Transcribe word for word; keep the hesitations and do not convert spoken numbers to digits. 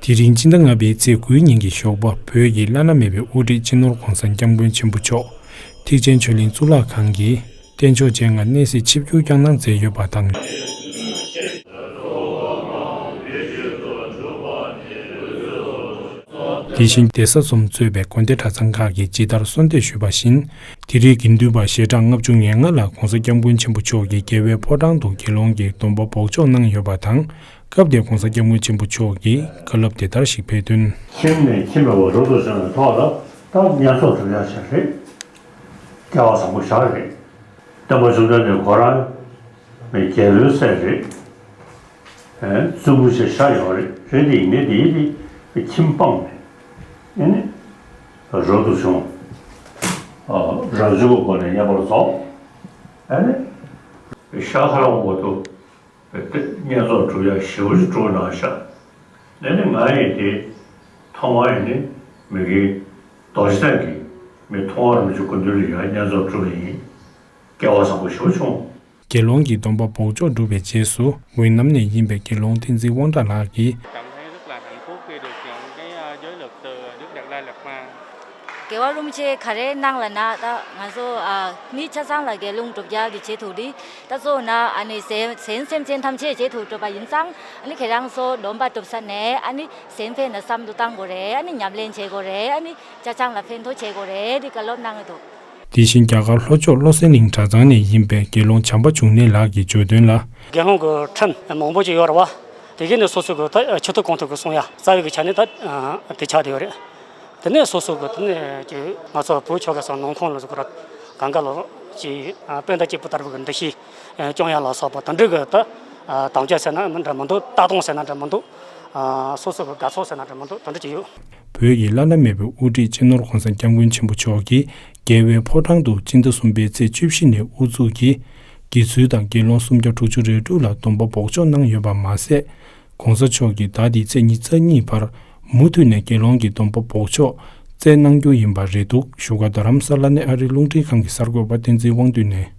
དེ་རིང་སྤྱི་ཟླ་ལྔ་པའི་ཚེས་དགུའི་ཉིན་གྱི་ཞོགས་པ། བོད་ཀྱི་བླ་ན་མེད་པའི་དབུ་ཁྲིད་སྤྱི་ནོར་གོང་ས་སྐྱབས་མགོན་ཆེན་པོ་མཆོག་ཐེག་ཆེན་ཆོས་གླིང་གཙུག་ལག་ཁང་གི་རྟེན་མཆོག་སྤྱན་སྔར་གནས་གཟིགས་ཆིབས་བསྒྱུར་བསྐྱངས་གནང་མཛད་ཡོད་པ་དང་། དེ་བཞིན་གདན་ས་གསུམ་གཙོས་པའི་དགོན་སྡེ་གྲྭ་ཚང་ཁག་གིས་ཇི་ལྟར་གསོལ་འདེབས་ཞུས་པ་བཞིན། དེ་རིང་དགེ་འདུན་པ་ཞལ་གྲངས་ལྔ་བཅུ་ང་ལྔ་ལ་གོང་ས་སྐྱབས་མགོན་ཆེན་པོ་མཆོག་གིས་རྒྱལ་བའི་ཕོ་བྲང་དུ་དགེ་སློང་གི་སྡོམ་པ་འབོགས་ཆོག་གནང་ཡོད་པ་དང་། སྐབས་དེར་གོང་ས་སྐྱབས་མགོན་ཆེན་པོ་མཆོག་གིས་བཀའ་སློབ་དེ་ལྟར་ཞིག་ཕེབས་དོན། ཁྱིམ་ནས་ཁྱིམ་མེད་པར་རབ་ཏུ་བྱུང་བའི་ཐོག་ལ་ད་བསྙེན་རྫོགས་སྒྲུབ་ཡག་ཞིག་རེད། སྐལ་བ་བཟང་པོ་ཞིག་རེད། སྟོན་པ་བཅོམ་ལྡན་འདས་ཁོ་རང་རྒྱལ་པོའི་སྲས་རེད། ཨེ་བཙུན་མོ་ཞིག་ཤ་ཡོད་རེད། རེད་དེ་ཡིན་ནའི་དེའི་དེ་ཁྱིམ་སྤངས་ནས་ཨེ་ནི་རབ་ཏུ་བྱུང་། ཨ་རབ་བྱུང་གི་སྒོ་ནས་བསྙེན་པར་རྫོགས། ཨེ་ནི་ཤ་ཁ་རང་བོ་དུ། བསྙེན་རྫོགས་སྒྲུབ་ཡག་ཞེ་པོ་ཅིག་སྒྲུབ་གནང་ཤག་ཨེ་ནི་ང་ཡིས་དེ་མཐོང་བ་ཡིན་ནི་མི་དགེ་རྡོ་རྗེ་གདན་གྱི་མི་མཐོང་བ་རིན་པོ་ཆེ་སྐུ་མདུན་ལ་ཡང་བསྙེན་རྫོགས་སྒྲུབ་པ་ཡིན། སྐལ་བ་བཟང་པོ་ཞེ་པོ་བྱུང་། དགེ་སློང་གི་སྡོམ་པ་འབོགས་ཆོག་གྲུབ་པའི་རྗེས་སུ། ཝེ་ནམ་ནས་ཡིན་པའི་དགེ་སློང་བསྟན་འཛིན་དབང་གྲགས་ལགས་ཀྱིས། དགེ་བ་རིན་པོ་ཆེ་ག་རེ་གནང་ལབ་ན། ད་ང་ཚོ་ཨ་མི་ཆ་ཚང་ལ་དགེ་སློང་སྒྲུབ་ཡག་གི་ཆེད་དུ་རེད། ད་གཙོ་བོ་ན་ཨ་ནི་གཞན་གཞན་སེམས་ཅན་ཐམས་ཅད་ཆེད་དུ་སྒྲུབ་པ་ཡིན་ཙང་། ཨ་ནི་ཁྱེད་རང་ཚོ་སྡོམ་པ་སྒྲུབ་ས་ནས་ཨ་ནི་གཞན་ཕན་ལ་བསམ་བློ་བཏང་དགོས་རེད། ཨ་ནི་ཉམས་ལེན་བྱེད་དགོས་རེད། ཨ་ནི་ཆ་ཚང་ལ་ཕན་ཐོགས་བྱེད་དགོས་རེད། དེ་བཀའ་སློབ་གནང་གི་འདུག་དེ་བཞིན་རྒྱ་གར་ལྷོ་ཕྱོགས་བློ་གསལ་གླིང་གྲྭ་ཚང་ནས་ཡིན་པའི་དགེ་སློང་བྱམས་པ་འབྱུང་གནས་ལགས་ཀྱིས་བརྗོད་དོན་ལ། དགེ་སློང་གི་ཁྲིམས་མང་པོ་ཅིག་ཡོད་རེད་བ། དེ་གའི་ནས་སོ་སོ་གི་ད་ཆེ་མཐོ་གོང་མཐོ་གི་གསུང་ཡ་རྩ་བའི་གི་ཆ་ནས་ད་དེ་ཆགས་བསྡད་ཡོད་རེད། དེ་ནས་སོ་སོ་གི་དེ་ནས་ཀྱི་ང་ཚོ་བོད་ཆོལ་ཁ་གསུམ་ནང་ཁོངས་ལ་གཟིགས་སྐོར་གང་ག་ལ་ཅིག་དཔེ་ཟླ་སྐྱིད་པོ་ལྟ་བུ་གི་འདུ་ཤེས་སྐྱོང་ཡ་ལ་སོགས་པ་དེ་འདྲ་གི་ད་དམ་བཅའ་ཟེར་ན་མི་འདྲ་མི་འདུག་ལྟ་སྟངས་ཟེར་ན་འདྲ་མི་འདུག་སོ་སོ་གི་དགའ་ཚོར་ཟེར་ན་འདྲ་མི་འདུག་དེ་འདྲ་ཅིག་ཡོད། བོད་ཀྱི་བླ་ན་མེད་པའི་དབུ་ཁྲིད་སྤྱི་ནོར་གོང་ས་སྐྱབས་མགོན་ཆེན་པོ་མཆོག་གིས་རྒྱལ་བའི་ཕོ་བྲང་དུ་སྤྱི་ཟླ་གསུམ་པའི་ཚེས་བཅུ་བཞི་ནས་དབུ་འཛུགས་ཀྱིས། དགེ་ཚུལ་དང་དགེ་སློང་སུམ་བརྒྱ་དྲུག་ཅུ་རེ་དྲུག་ལ་སྡོམ་པ་འབོགས་ཆོག་གནང་ཡོད་པ་མ་ཟད། གོང་ས་མཆོག་གིས་ཟླ་འདིའི་ཚེས་ཉི་ཤུ་རྩ་གཉིས་བར་མུ་མཐུད་ནས་དགེ་སློང་གི་སྡོམ་པ་འབོགས་ཆོག་སྩལ་གནང་རྒྱུ་ཡིན་པ་རེད་འདུག་བཞུགས་སྒར་རྡ་རམ་ས་ལ་ནས་ཨ་རིའི་རླུང་འཕྲིན་ཁང་གི་གསར་འགོད་པ་བསྟན་འཛིན་དབང་འདུས་ནས།